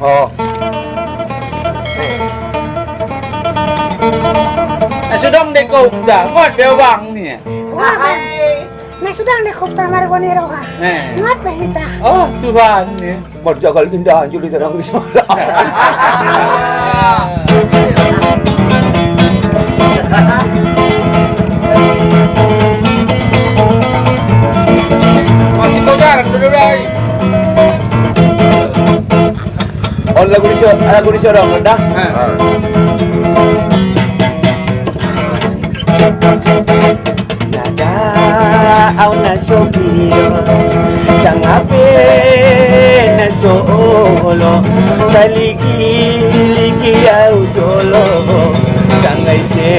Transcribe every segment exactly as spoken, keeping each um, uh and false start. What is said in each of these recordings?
Oh. Na sudang de kopta, ngot be bang ni. Wah, Bang. Na sudang de kopta margoni roha. Eh. Ngot be hita. Oh, Tuhan ni. Marjagal inda anjuli terang di suara. Masih kojar, dulu dah. Oh, lagu di so-, lagu di sorong, dah? Heeh. Nada au na sokiyo, sanga pe na solo, kaliki-liki au jolo, sanga ise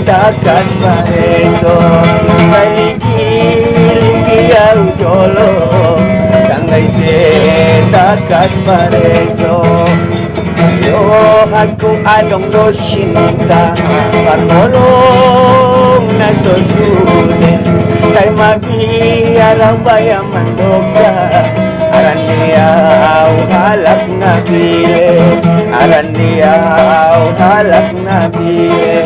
takas pareso, kaliki-liki au jolo, sanga ise takas pareso. Yo haku along do sinta, parmolong na sosude, kai mabi arau baya mandoksa, aran diau halak na bile, aran diau halak na bile.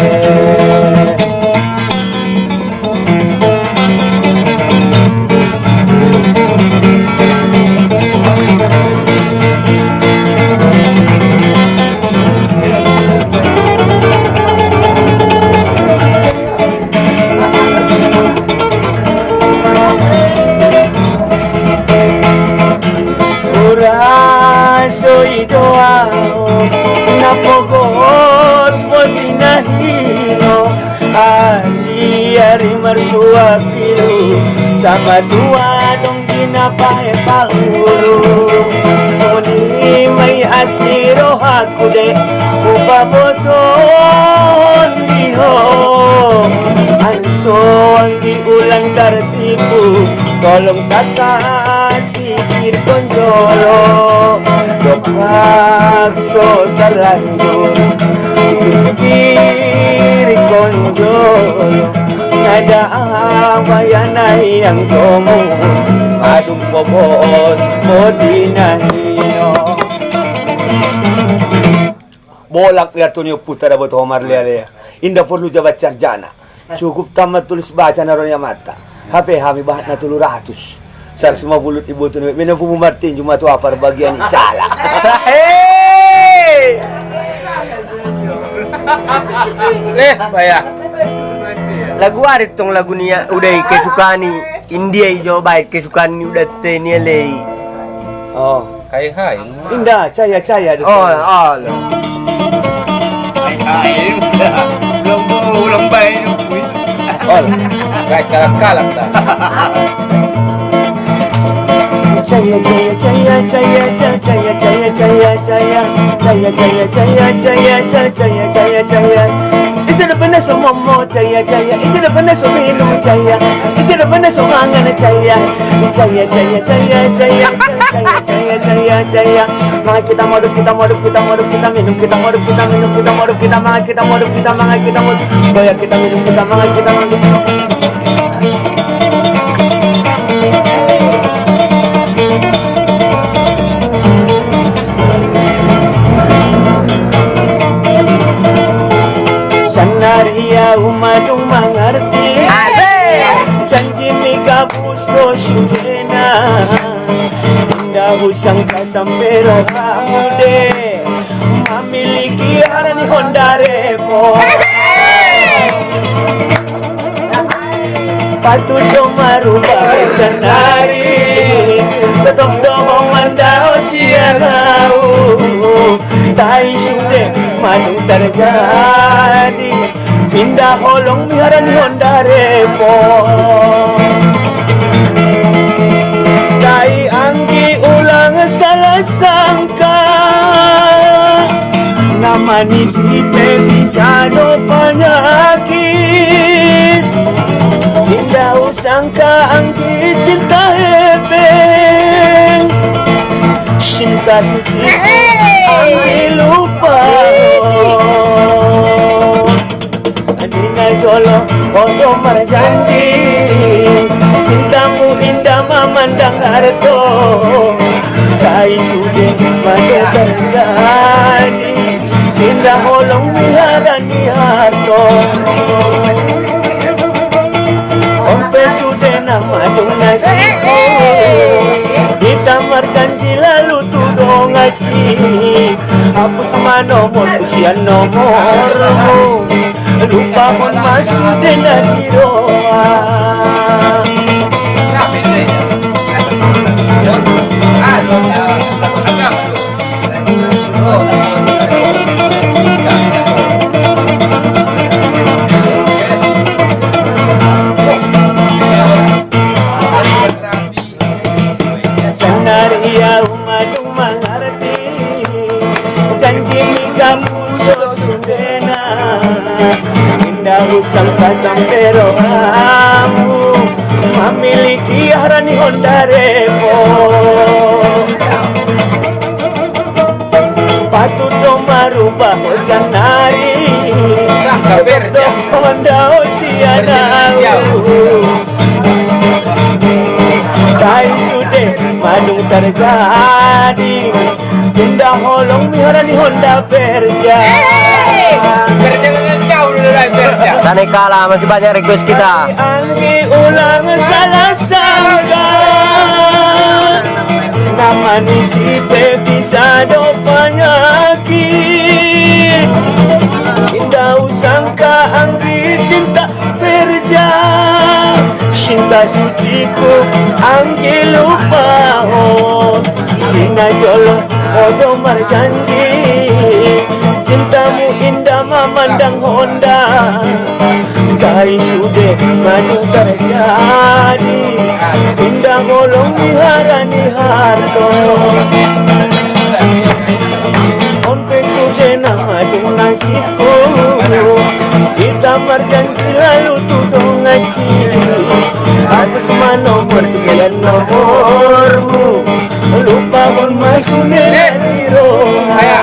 Ora soy doa na pogos mo dinahino. Ari-ari marsuak bilu, sama tua dong dinapae pahulu. Soni mai asli rohaku de, upa boton diho. Anso anggi ulang tartipu, tolong takat pikir kon jolo, dok hakso terlanjur, pikir kon jolo. Nada awayan ayang komu, madung bobos mo dinahino. Bolak lihat tunyo putar abot Omar lea-lea. Inda porlu jabat sarjana. Cukup tamat tulis baca na ronya mata. Hape hami bahat na tulu ratus. Sar suma bulut ibu tunu. Mina pumu Martin, juma tu apar bagian isala. Hei! Eh, baya. Lagu arit tong lagu nia udah kesukaan ni India ijo baik kesukaan ni udah tenia lei. Oh. Hai, hai. Inda, caya, caya. Oh, oh, lo. Hai, hai, udah. Belum, belum baik. Oh. Guys, kalah, kalah, dah. Caya, caya, caya. Isi da benda so momo, caya, caya. Isi da benda so minum, caya. Isi da benda so mangan, caya. Caya, caya, caya. Manga kita modok, kita modok, kita modok, kita minum, kita modok, kita minum, kita modok, kita manga, kita modok, kita manga, kita modok. Goyang kita, minum kita, manga kita, manga. Sanaria uma dong mangarti. Asik. Janji mi gabus do sudena. Inda usangka sampe rohamu de mamiliki aran ni Honda Revo. Patut do maruba sanari, tetap do manda osianau. Tai sude manung terjadi. Inda holong mi aran ni Honda Revo. Dai anggi ulang salah sangka. Nama ni si te bisa do panyakit. Inda usangka anggi cinta hepeng. Cinta suci anggi lupa. Andina jolo, ondo marjanji. Cintamu inda mamandang harto. Ai sude manu tarjadi, inda holong mi harani harto. Ompe sude na madung nasiku, ita marjanji lalu tudong aki. Hapus ma nomor, usia nomormu. Lupa mon masu dena giroa. Sanar ia uma duma ngarti. Janji mi kamu do sudena. Inda usang pasang pero amu. Mamiliki harani Honda Revo. Patut do marubah osanari. Honda osiana. Kai sude madung tarjadi. Inda holong mi harani Honda Verja. Sanekala, masih banyak request kita. Anggi ulang salah sangka. Namani si pe bisa do panyakit. Inda usangka Anggi cinta Verja, cinta suciku, Anggi lupa o. Ina jolo o do marjanji, cintamu inda mamandang Honda. Kai sude manu tarjadi, inda holong mi harani harto. Pe sude na madung nasiku, ita marjanji lalu tudong aki. Hapus ma nomor, usia nomormu. Lupa mon masu dena giroa.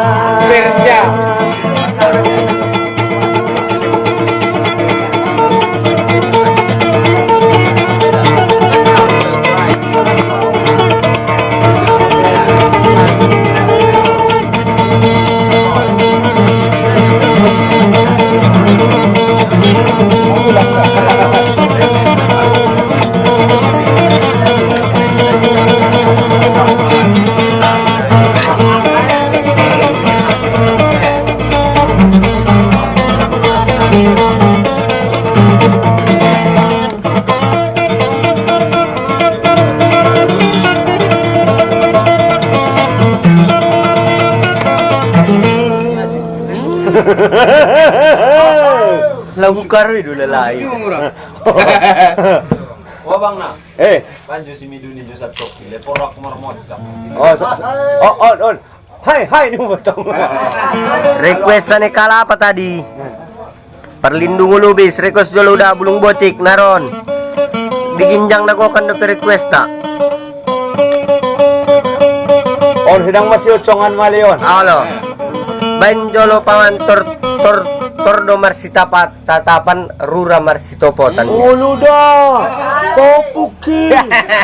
Lagu karo itu lelai. Wah, Bang, nah. Eh. Banjo si miduni jo satu toki, leporak marmocak. Oh, so, so, oh, on, on. Hai, hai, ni mau potong. Request Sanekala apa tadi? Perlindung Ulubis, request jolo uda Bulung Botik, naron. Di ginjang nagokan do pe request ta. On sedang masih ocongan malion. Alo. Bain jolo pangan tor, tor, tor do marsitapat. Tatapan rura marsitopotan. Ulu da, kopuki.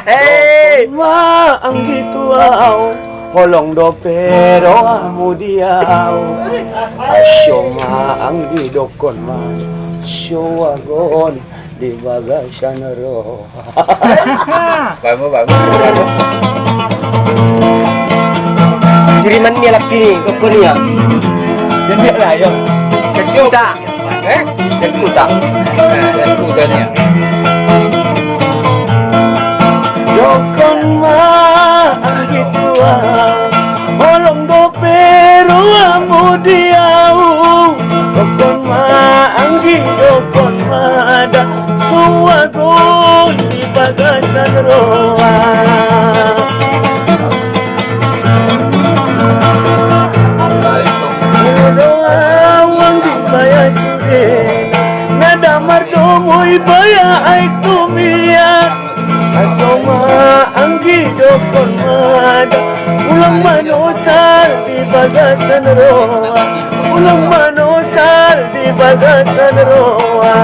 Hei. Ma Anggi tuau, holong do pero amu diau. Asio ma Anggi dokon ma, sio wagon di bagasan ro. Bagus, bagus. Kiriman ni laki ni, ke Korea. Jadi lah, yo. Sejuta. Eh? Sejuta. Nah, sejuta ni. Dokon ma Anggi tuau, holong do pero amu diau. Dokon ma Anggi, dokon ma da, suagon di bagasan roa. Roa wang di baya sude, nada mardomo i baya ai tumia. Asio ma Anggi dokon ma da, ulang manosar di bagasan roa. Ulang manosar di bagasan roa.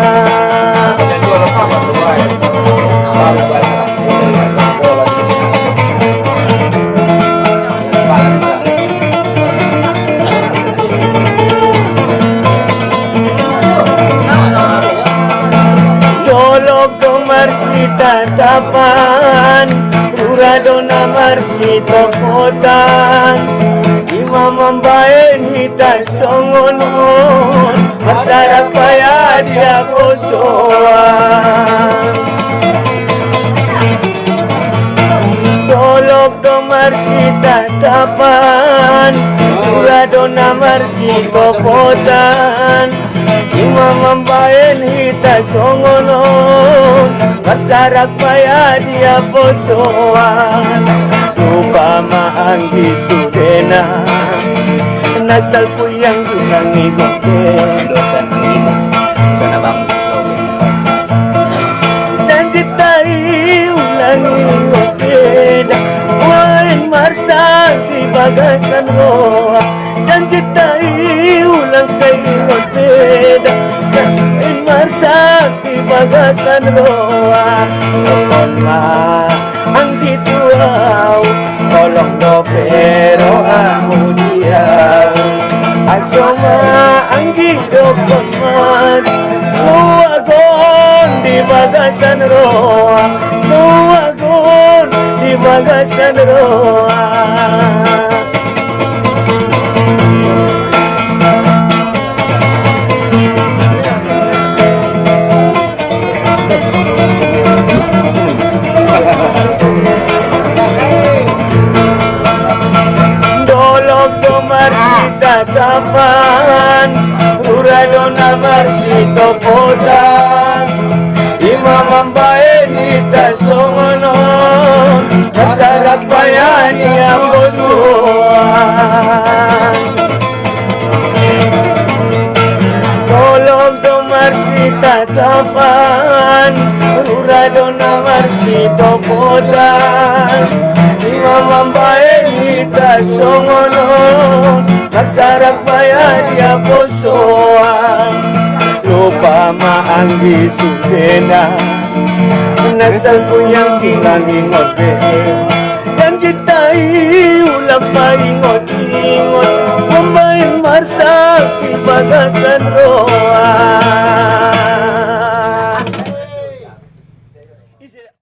Tapan, Rura Dona Marsito Potan, i mamambaen hita songon on, masarak paya dia posoan. Dolok Dona Marsita Tapan, Rura Dona Marsito Potan, i mamambaen hita songon on, masarak paya dia posoan. Lupa ma anggi sudena, nasal puyang juta ngigo peda. Janji tai ulang ngigo peda, wain marsak di bagasan roa. Janji tai ulang sai ngigo peda, wain marsak di bagasan roa. Tolong ma anggi tu au, tolong dope roamu di au. Aso ma anggi dope ma, suagon di bagasan roa, suagon di bagasan roa. Dolok Dona Marsita Tapan, Rura Dona Marsito Potan, i mamambaen hita songon on, masarak paya dia posoan. Dolok Dona Marsita Tapan, Rura Dona Marsito Potan, i mamambaen hita songon on, masarak paya dia posoan. Lupa ma anggi sudena, nasal puyang juta ngigo peda. Janji tai ulang paingot-ingot, mambaen marsak di bagasan ro.